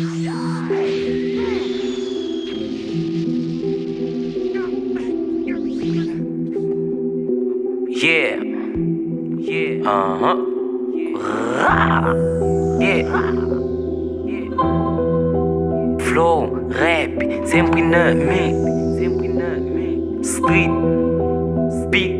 Yeah, yeah, uh-huh. Rá. Yeah. Flow, rap, sempre na mim, sempre na mim. Street, beat.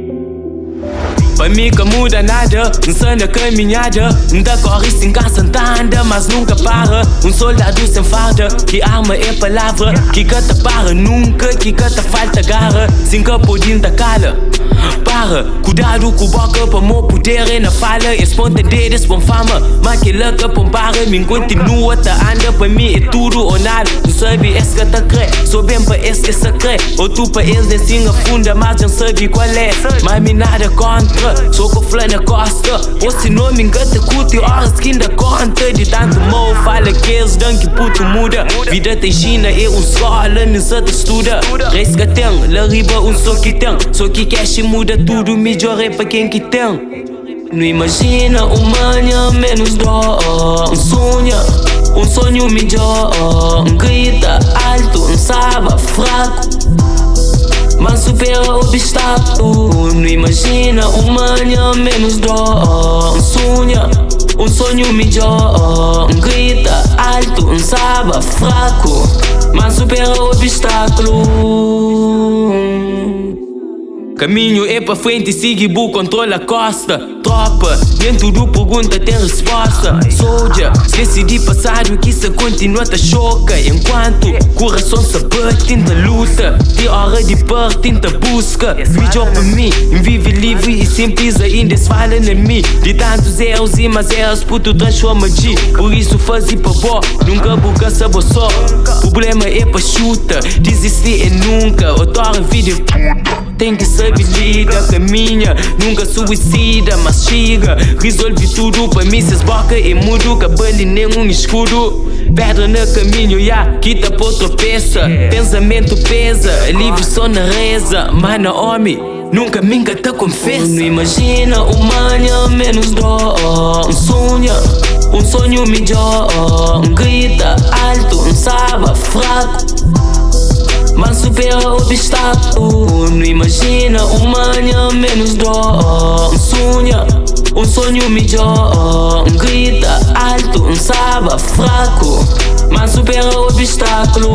Pa mi ka muda nada, N sta na kaminhada. N ta kóre sin kansa, N ta anda, mas nunka para. Un soldadu sen farda, ki arma é palavra. Ki ka ta para nunka, ki ka ta falta gara. Si N ka pode, N ta kala. Para, kudadu ku boka, pamô puder é na fala. Es ponta dedu, es pon fama, ma kel-la ka pon para. Mi N kontinua ta anda, pa mi é tudu ô nada. N sabe es ka ta kre, so ben pa es es sa kre. Otu pa es nen sin afunda, mas dja N sabe kual é. Ma mi nada kontra, so ko fla na kosta. Ô si no mi N ka ta kurti oras ki N da konta di tantu mau fala ki es da-m ki putu muda. Vida ta inxina, é un skola, mi N sa ta studa. Reis ka ten, la riba un so ki ten. So ki cash muda tudu, midjor é pa ken ki ten. Nu imajina un manha menus dor. N sunha un sonhu midjor. N grita altu, N staba fraku, ma N supera obstákulu. Nu imajina un manha menus dor. N sunha un sonhu midjor. N grita altu, N staba fraku, ma N supera obstákulu. Kaminhu é pa frenti, sigi bu kontrola kosta. Tropa, nen tudu pergunta ten resposta. Soldier, skese di pasadu ki sa kontinua ta xoka. Enkuantu kurason sa bati, N ta luta. Ti ora di parti, N ta buska midjor pa mi. N vive livri i sinplis, ainda es fala na mi. Di tantus erus i más erus, putu transforma G. Pur isu faze pa bo, nunka bu ka sa bo so. Prubléma é pa xuta, dizisti é nunka. Otora vida é puta, ten ki sabe lida. Kaminha, nunka suicida, mas txiga. Rizolve tudu pa mi, ses boka é mudu. Ka bali nen un iskudu. Pedra na kaminhu, ya, ki ta po tropesa. Pensamentu peza, alíviu so na reza. Ma na omi, nunka mi N ka ta konfesa. Nu imajina un manha menus dor. N sunha un sonhu midjor. N grita altu, N staba fraku, ma N supera obstákulu. Nu imajina un manha menus dor. N sunha un sonhu midjor. N grita altu, N staba fraku, ma N supera obstákulu.